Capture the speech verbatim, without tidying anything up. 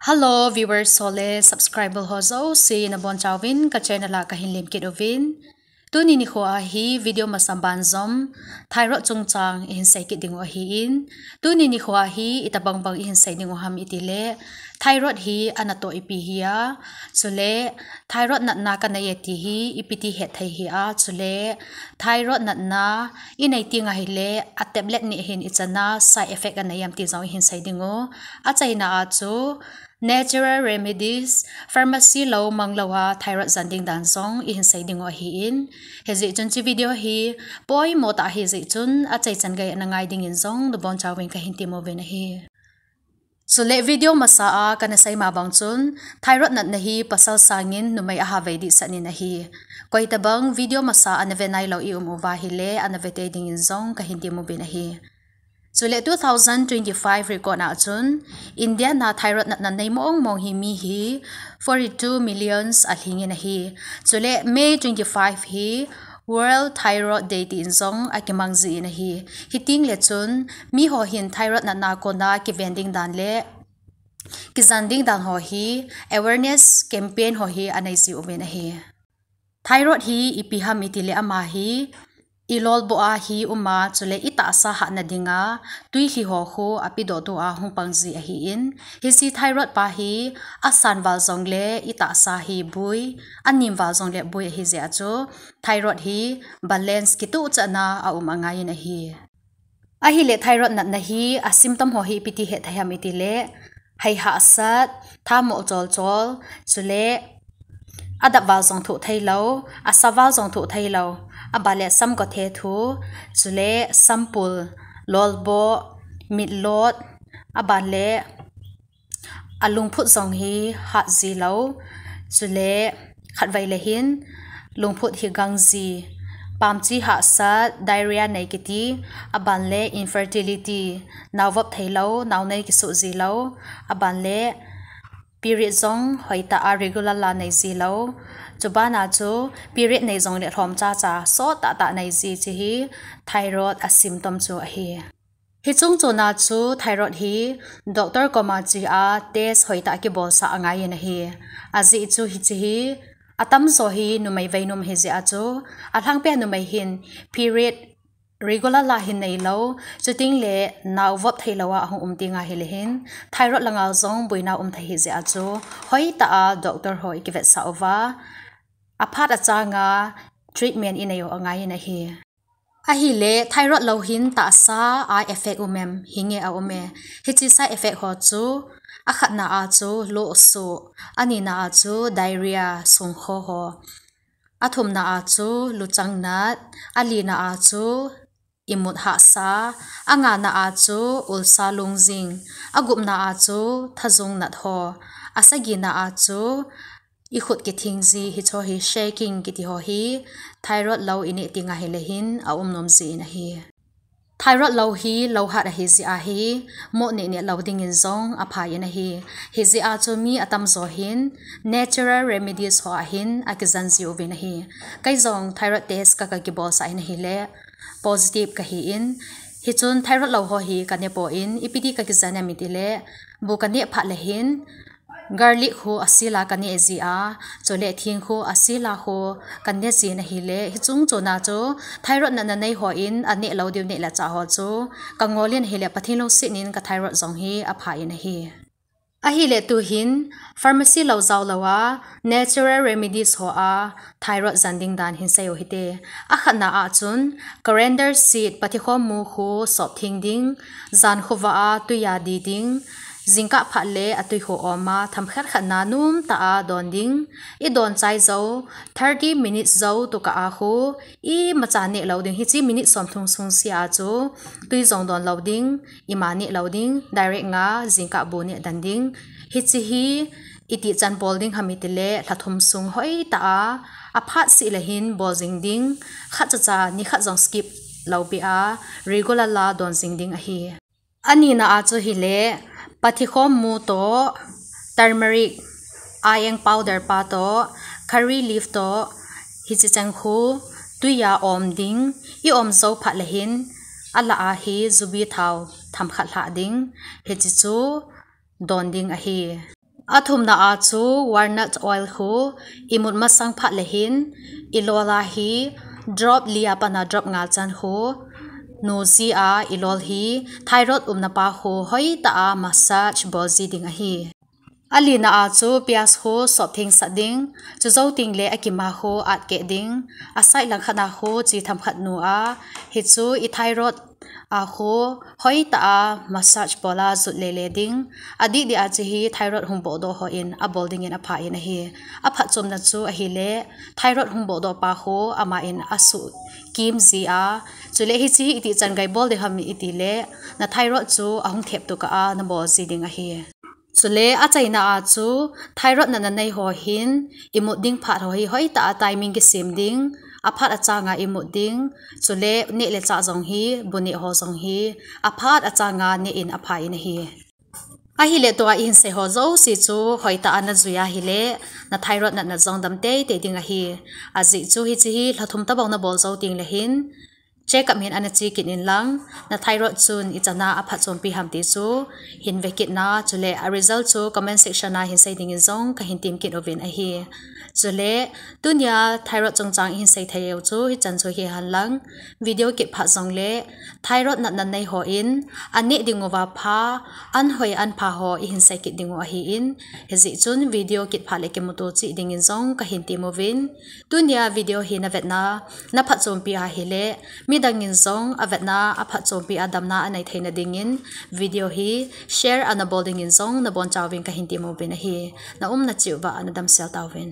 Hello viewers ho le subscriber ho jouse nabonchauvin ka channel a kahin lemkit uvin. Tuni nikho a hi video masa banjom thyroid chungchang ihin sei kit diu ahin. Tuni nikho a hi itobang bang ihin sei diu ham itile, thyroid hi anatoh ipi hia, chule thyroid natna kanei e ti hi ipiti hetthei hia, chule thyroid natna inei teng ahile a tablet neh hin ichan a side effect anei em ti jong ihin sei diu. Achaina a chu natural remedies, pharmacy lou mang lou a thyroid jen ding dan jong ihin sei diu ahin. Hijeh chun hiche video hi poimo tah ahijeh chun achaichan geiya nangai dingin jong nabonchauvin kahin temuvin ahi. Chule video masa a kana sei ma bang chun thyroid natna hi pasal sangin numei ahavei dehset in ahi. Koitobang video masa a nave nailou ium uva ahile anave tei dingin jong kahin temuvin ahi. Chule two thousand twenty-five record a chun India a thyroid natna nei mong mong hi mi hi forty-two millions alhingin ahi. Chule May twenty-five hi World Thyroid Day tin jong akimang jin ahi. Hitengle chun miho hin thyroid natna kona kiven ding dan le kijen ding dan ho hi awareness campaign ho hi anei jiuvin ahi. Thyroid hi ipi ham itile ama hi ilolbo a hi uma, chule itahsa hatna dinga twilhi ho khu apedoh tua hung pang ji ahin. Hiche thyroid pa hi asan val jongle itahsa hi boi, anem val jongle boi ahijeh a chu thyroid hi balance kitoh chan a aum angaiyin ahi. Ahile thyroid natna hi a symptom ho hi ipiti hetthei ham itile, hei hahsat, thamoh chol chol, chule adap val jong thoh theilou, asa val jong thoh theilou, aban le sam kothe thu, chule sampul, lolbo, mitlot, aban le alungphut jong hi hat jilou, chule khatvei le hin lungphut hi gang ji, pamchi hahsat, diarrhea nei kiti, aban le infertility, nao vop theilou, nao nei kisoh jilou, aban le period jong hoitah a regular la nei jilou. Chuban a chu period nei jongle lhom chacha sot tahtah nei ji, hiche hi thyroid a symptom chu ahi. Hiche chungchon a chu thyroid hi doctor koma che a test hoitah a kibolsah angaiyin ahi. Ajeh chu hiche hi atamjo hi numei veinom ahijeh a chu, alhangpia numei hin period regular la hin neilou, chutengle nao vop theilou a ahung um teng ahile hin thyroid langa jong boina um thei ahijeh a chu hoitah a doctor ho ikivetsah uva, aphat achanga treatment inei u angaiyin ahi. Ahile thyroid lou hin tahsa a effect um em, hinge aum e? Hiche side effect ho chu akhatna a chu lohsoh, anina a chu diarrhea, sungkho ho, athumna a chu luchang nat, alina a chu imut hahsa, angana a chu ulsa lungjing, agupna a chu thajung nat ho, asagina a chu ikhut kithing ji, hicheho hi shaking kiti ho hi thyroid lou ineh teng ahile hin aum nom jin ahi. Thyroid lou hi louhat ahijeh a hi moh neh neh lou dingin jong aphai in ahi. Hijeh a chu mi atamjo hin natural remedies ho a hin akijen jiuvin ahi. Kei jong thyroid test ka, kakibolsah in ahile positive kahin, hichun thyroid lou ho hi kanepon, ipiti kakijen em itile, bu kaneh phat le hin garlic khu asila kaneh jia, chule thing khu asila khu kaneh jin ahile, hiche chungchon a chu thyroid natna nei hon aneh lou diu neh le chah ho chu kangolin ahile Pathen lungset in ka thyroid jong hi aphai in ahi. Ahile tuhin pharmacy lou jao lou a natural remedies ho a thyroid jen ding dan hin sei u hite. Akhatna a chun coriander seed, pathikhom mu khu sop theng ding, jan khovah a twi a di ding, jingkah phat le atwi khu oma themkhat khat na nomtah a don ding, idon chai jou thirty minutes jou tokah a khu imacha neh lou ding, hiche minute somthum sung sea chu twi jong don lou ding, ima neh lou ding, direct nga jingkah bu neh den ding. Hiche hi itichan bol ding ham itile lha thum sung hoitah a, aphat seh le hin bol jing ding, khat chacha nikhat jong skip lou peh a, regular la don jing ding ahi. Anina a chu hile pathikhom mu toh, turmeric, ayeng powder pa toh, curry leaf toh, hiche cheng khu twi a om ding, i om jou phat le hin alah a hi jubi thao themkhat lhah ding, hiche chu don ding ahi. Athumna a chu walnut oil khu imut masang phat le hin ilol a hi drop li a pat a drop nga chan khu nu ji a ilol hi thyroid umna pa khu hoitah a massage bol ji ding ahi. Alina a chu pias khu sop theng sat ding, chujou teng le akima khu at keh ding, asai lang khat a khu chi tham khat nu a, hichu i thyroid a khu hoitah a massage bol a jut lele ding, adih dih a chu hi thyroid hung bohdoh ho in abol dingin apha in ahi. Aphatchomna chu ahile thyroid hung bohdoh pa khu ama in asuh kim ji a, chule hichi hi itih chan gei bol ding ham itile na thyroid chu ahung thep tu kah a nabol ji ding ahi. Chule achaina a chu thyroid natna nei ho hin imut ding phat ho hi hoitah a timing kisem ding, aphat achang a imut ding, chule neh le chah jong hi, bu neh ho jong hi aphat achang a neh in apha in ahi. Ahile tua ihin sei ho jouse chu hoitah a najui ahile na thyroid natna jong dam teitei ding ahi. Ajeh chu hichi hi lha thum tabang nabol jou teng le hin check up hin ana che kit in lang, na thyroid chun ichan a aphatchompi ham ti chu hin ve kit na, chule a result chu comment section a hin sei dingin jong kahin tem kit uvin ahi. Chule tunia thyroid chungchang ihin sei thei u chu hichan chu hi hen lang, video kit phat jongle thyroid natna nei ho in aneh ding uva pha, an hoi an pha ho ihin sei kit ding u ahin, hijeh chun video kit phat le kimuto cheh dingin jong kahin tem uvin. Tunia video hi navetna naphatchompi ahile midang in jong avetna aphatchompi a damna anei theina dingin video hi share ana bol dingin jong nabonchauvin kahin tem uvin ahi. Na umna cheh uva ana damsel tauvin.